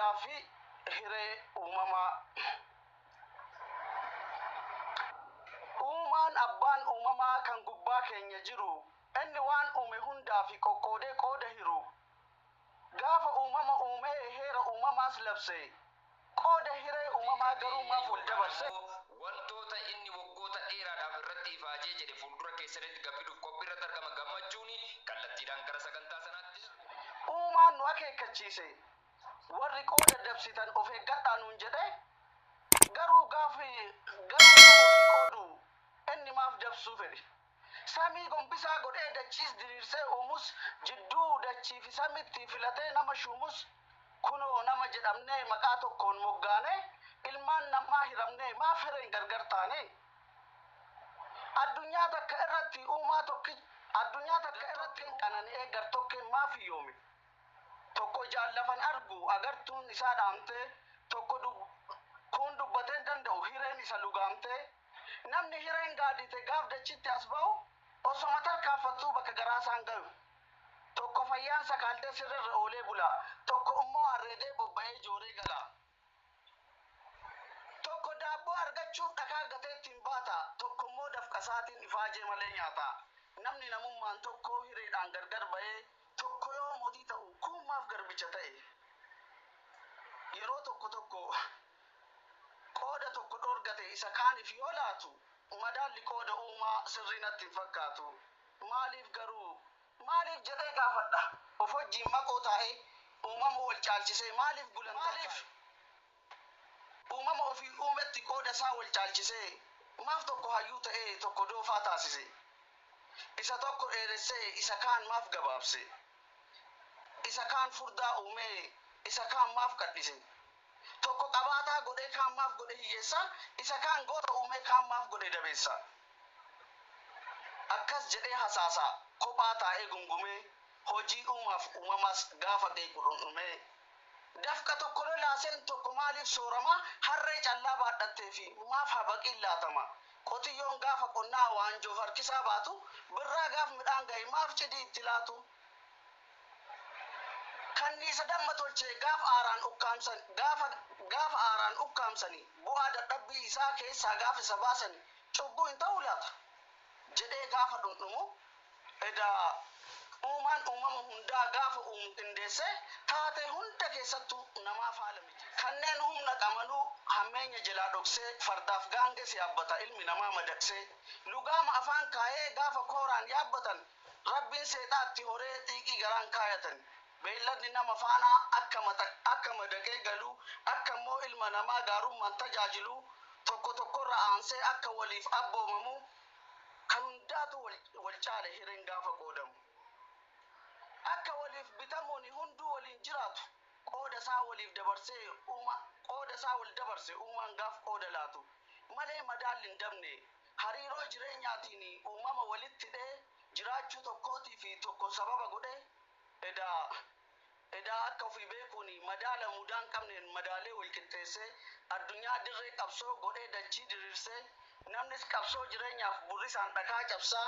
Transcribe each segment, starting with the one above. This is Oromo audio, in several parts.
Qoodaa fi hiree uumamaa. Uumaan abbaan uumamaa kan gubbaa keenya jiru, inni waan uume hundaa fi qoqqoodee qooda hiru. Gaafa uumama uumee heera uumamaas labse, qooda hiree uumamaa garuu maaf wal dabarse? Wantoota inni waggoota dheeraadhaaf irratti ifaajee jedhe fuuldura keessanitti gabbiduuf qophii irratti argama. Gammachuun kallattiidhaan gara sagantaa sanaatti. Uumaan nu akeekkachiise, warri qooda dabsitan of eeggadhaa nuun jedhe, garuu gaafi garuu gaafa ofii qoodu inni maaf dabsuu fedhe? Samii gombisaa godhee dachiis diriirsee uumus, jidduu dachii fi samitti filatee nama shuumus, kunoo nama jedhamnee maqaa tokkoon moggaane, ilmaan namaa hiramnee maaf hireen gargar taane? Addunyaa takka irratti uumaa tokki, addunyaa takka irratti qanani'ee gartokkeen maaf hiyyoome? Tokko ijaan lafan argu agartuun isaa dhaamtee, tokko kun dubbatee hin danda'u hireen isa lugaamtee. Namni hireen gaadite gaaf dachitti as ba'u osoma tarkaanfattuu bakka garaa isaan gayu. Tokko fayyaan sakaaltee sirrirra oolee bula, tokko immoo arreedee bobba'ee jooree gala. Tokko daabboo argachuuf dhakaa gatee ittiin baata, tokko immoo dafqa isaatiin ifaajee malee nyaata. Namni namummaan tokko hireedhaan gargar ba'ee, tokko yoo mootii ta'u kun maaf garbicha ta'e? Yeroo tokko tokko qooda tokko dhorgate isa kaaniif yoo laatu, madaalli qooda uumaa sirrii natti hin fakkaatu. Maaliif garuu, maaliif jedhee gaafadha. Of wajjin maqoo taa'ee uumama wal caalchisee maaliif gulantaa, maaliif uumama ofii uumetti qooda isaa wal caalchisee maaf tokko hayyuu ta'ee tokko doofaa taasise? Isa tokko dheeressee isa kaan maaf gabaabse? Isa kaan furdaa uumee isa kaan maaf qadhise? Tokko qabaataa godhee kaan maaf godhe hiyyeessa? Isa kaan goota uumee kaan maaf godhe dabeessa? Akkas jedhee hasaasa kophaa taa'ee gungumee, hojii uumaaf uumamaas gaafa qeequ dhundhumee. Dafqa tokko lolaaseen tokko maaliif soorama? Harree callaa baadhattee fi maaf habaqiin laatama? Qotiyyoon gaafa qonnaa waanjoof harkisaa baatu, birraa gaaf midhaan gahe maaf cidii itti laatu? Kanniisa damma tolchee gaaf aaraan ukkaamsan, gaafa aaraan ukkaamsani bu'aa dadhabbii isaa keessaa gaaf isa baasani cubbuu hin ta'uu laata? Jedhee gaafa dhundhumu, edaa uumaan uumama hundaa gaafa uumu qindeesse taatee hunda keessattuu namaaf haala miti. Kanneen humna qamanuu hammeenya jalaa dhoksee fardaaf gaanges yaabbata ilmi namaa madaqsee. Lugaama afaan kaayee gaafa kooraan yaabbatan rabbiin seexaatti horee xiiqii garaan kaayatan. Beeyladni nama faanaa akka madaqee galu, akka immoo ilma namaa gaarummaan tajaajilu, tokko tokkorra aansee akka waliif abboomamu, kan hundaatu wal caale hireen gaafa qoodamu. Akka waliif bitamuun hunduu waliin jiraatu, qooda isaa waliif dabarsee uuma, qooda isaa wal dabarse uumaan gaaf qooda laatu malee madaalli hin dabne. Hariiroo jireenyaatiin uumama walitti hidhee jiraachuu tokkootii fi tokko sababa godhee, edaa akka ofii beekuun madaala mudaan qabneen madaalee wal qixxeessee addunyaa dirree qabsoo godhee dachii diriirsee, namnis qabsoo jireenyaaf burrisaan dhakaa cabsaa,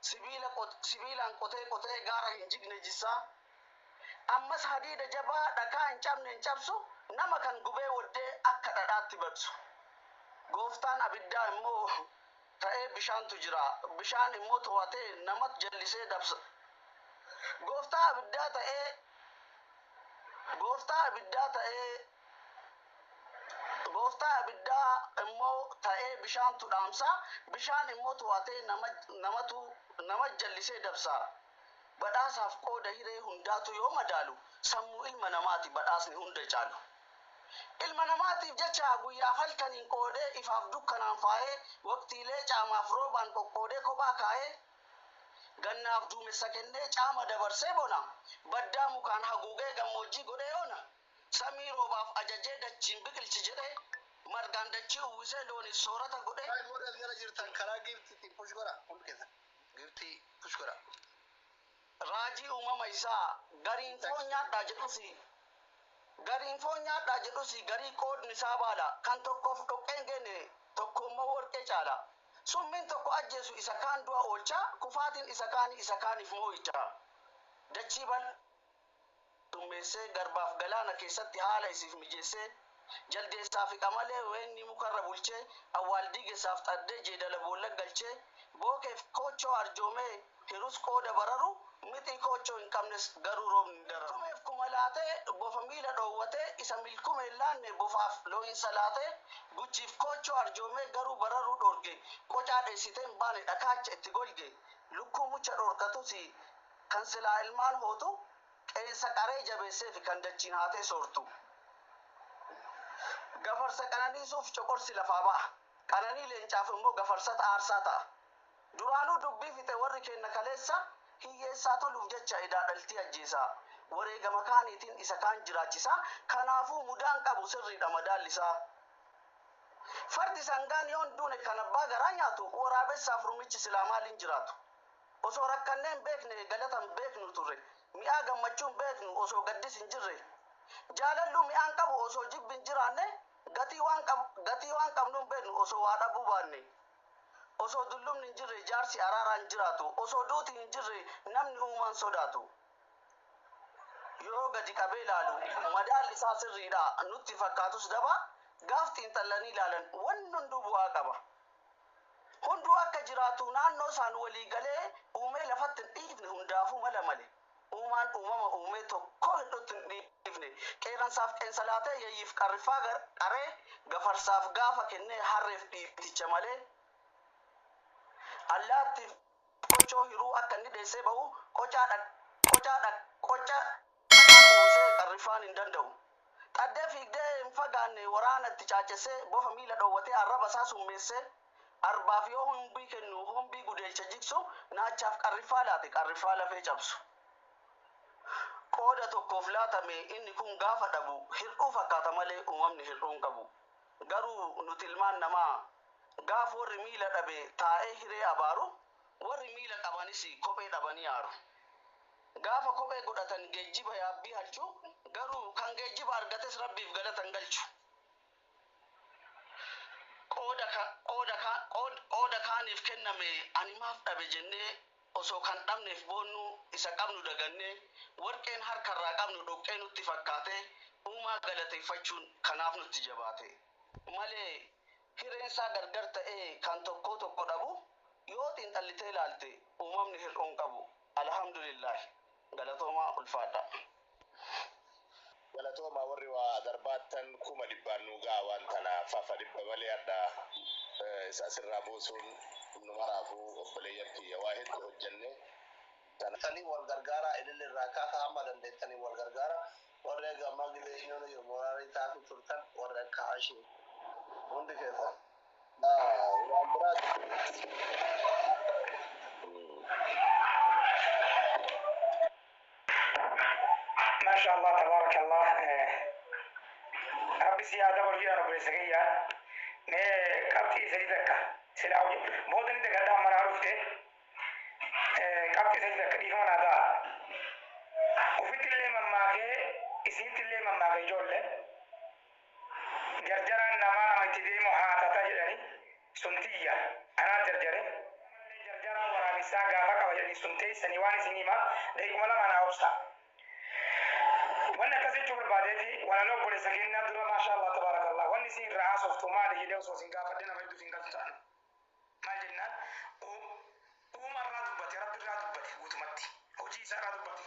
sibiilaan qotee qotee gaara hin jigne jissaa, ammas hadiida jabaa dhakaa hin cabne hin cabsu, nama kan gubee waddee akka dhadhaatti baqsu. Gooftaan abiddaa immoo ta'ee bishaantu jira, bishaan immoo to'atee nama jallisee dabsa. Gooftaa abiddaa ta'ee, gooftaa abiddaa ta'ee, gooftaa abiddaa immoo ta'ee bishaantu dhaamsa, bishaan immoo to'atee namatu nama jallisee dabsa. Badhaasaaf qooda hiree hundaatu yoo madaalu sammuu ilma namaati badhaasni hunda caalu. Ilma namaatiif jecha guyyaaf halkaniin qoodee ifaaf dukkanaan faayee, waqtiilee caamaaf roobaan qoqqoodee kophaa kaayee, gannaaf duumessa kennee caama dabarsee bona, baddaa mukaan haguugee gammoojjii godhee ona, samii roobaaf ajajee dachiin biqilchi jedhee margaan dachii uwwisee looniif soorata godhee. Warri as jala jirtan karaa giiftiitiin push godha hundi keessan. Giiftii push godha. Raajii uumama isaa gariin foon nyaadhaa jedhusi, gariin foon nyaadhaa jedhusi garii qoodni isaa baala, kan tokkoof dhoqqeen genne tokko immoo warqee caala. Summiin tokko ajjeesu isa kaan du'a oolcha, kufaatiin isa kaanii isa kaaniif moo'icha. Dachii summeessee, garbaaf galaana keessatti haala isiif mijeessee, jaldeessaa fi qamalee weenni mukarra bulchee, awwaal diigeessaaf xaddee jeedala boolla galchee, bookeef koochoo arjoomee hirus qooda bararu, mixii koochoo hin qabnes garuu roobni hin dararu. Kumeef kuma laatee bofa miila dhoowwatee, isa milkume hin laanne bofaaf looyinsa laatee, guchiif koochoo arjoomee garuu bararuu dhorge, qocaa dheessitee hin baane dhakaacha itti golge, lukkuu mucha dhorkatus kan silaa ilmaan hootu, qeensa qaree jabeessee fi kan dachiin haatee soortu. Gafarsa qananiisuuf coqorsi lafaa ba'a. Qananii leencaaf immoo gafarsata aarsaa ta'a. Duraanuu dubbii fixe warri kenna kaleessa, hiyyeessaa toluuf jecha idaa dhaltii ajjeesaa. Wareegama kaaniitiin isa kaan jiraachisaa. Kanaafuu mudaan qabu sirriidha madaallisaa. Fardi sangaan yoon duune kan abbaa garaa nyaatu, waraabessaaf rumichi silaa maaliin jiraatu? Osoo rakkannee hin beekne galata hin beeknu turre. Mi'aa gammachuu hin beeknu osoo gaddis hin jirre. Jaalalluu mi'aan qabu osoo jibbi hin jiraanne, gatii waan qabu gatii waan qabnu hin beeknu osoo waa dhabuu baanne. Osoo dullumni hin jirre jaarsi araaraan jiraatu. Osoo duuti hin jirre namni uumaan sodaatu. Yoo gadi qabee ilaalu madaalli isaa sirriidha nutti fakkaatus daba, gaaf xiinxallanii ilaalan wanni hunduu bu'aa qaba. Hunduu akka jiraatu naannoo isaan walii galee uumee lafatti hin dhiifne hundaafuu mala male. Uumaan uumama uumee tokko hidhutti hin dhiifne. Qeerransaaf qeensa laatee yeeyyiif qarriffaa qaree, gafarsaaf gaafa kennee harreef dhiiticha malee. Allaattiif qochoo hiruu akka inni dheessee bahu, qocaa qocaadha qoca dhagaa uwwisee qarriffaan hin danda'u. Xaddee fiigdee hin fagaanne waraana itti caacessee, bofa miila dhoowwatee arraba isaa summeessee, arbaaf yoo humbii kennu humbii gudeelcha jigsu, naachaaf qarriffaa laate qarriffaa lafee cabsu. Qooda tokkoof laatame inni kun gaafa dhabu hir'uu fakkaata malee uumamni hir'uu hin qabu. Garuu nuti ilmaan namaa gaaf warri miila dhabe taa'ee hiree abaaru, warri miila qabanis kophee dhabanii aaru. Gaafa kophee godhatan geejjiba yaabbii halchu, garuu kan geejjiba argates rabbiif galata hin galchu. Qooda qooda qooda kaaniif kenname ani maaf dhabe jennee osoo kan dhabneef boonnu isa qabnu dagannee, warqeen harkarraa qabnu dhoqqee nutti fakkaate, uumaa galateeffachuun kanaaf nutti jabaate. Malee hireensaa gargar ta'ee kan tokkoo tokko dhabu, yoo xiinxallitee ilaalte uumamni hir'uu hin qabu. Alhamdulillah. Galatoomaa, ulfaadha. Galatooma warri waa darbaattan 100,000 nu ga'a waan tana fafa dhibba malee adda isa asirraa buusuun nu maraafuu obboleeyyan kiyya waa hedduu hojjenne. Tanii wal gargaara, ililli irraa kaasa, hamma dandeettanii wal gargaara. Warri egaa gilee jiru moraalii taatu turtan, warri akka Hashim hundi keessan. Waan biraati. ما شاء الله تبارك الله. ربي سيادة برجع ربي سكيا ne qabxii sadi takka sila boodani dagadhaa mana dhufte qabxii sadi takka dhiifama naa ta'a. Ufitti illee mammaakee isinitti illee mammaakee, ijoollee jarjaraan namaa nama itti deemu haatata jedhani sun tiyya anaa jarjare jarjaraan waraabessaa gaafa qaba jedhani sun teessanii waan isin hima daqiiquma lama naa obsa. Wanni akkas jechuu barbaadeeti walaloo obboleessa kennaa dura maashaa Allah tabaarakallah wanni isin irraa haasoftu maali jedhee osoo isin gaafadhe nama hedduu isin galtu ta'an. Maal jennaan, uuma irraa dubbate, rabbi irraa dubbate, guutumatti hojii isaa irraa dubbate.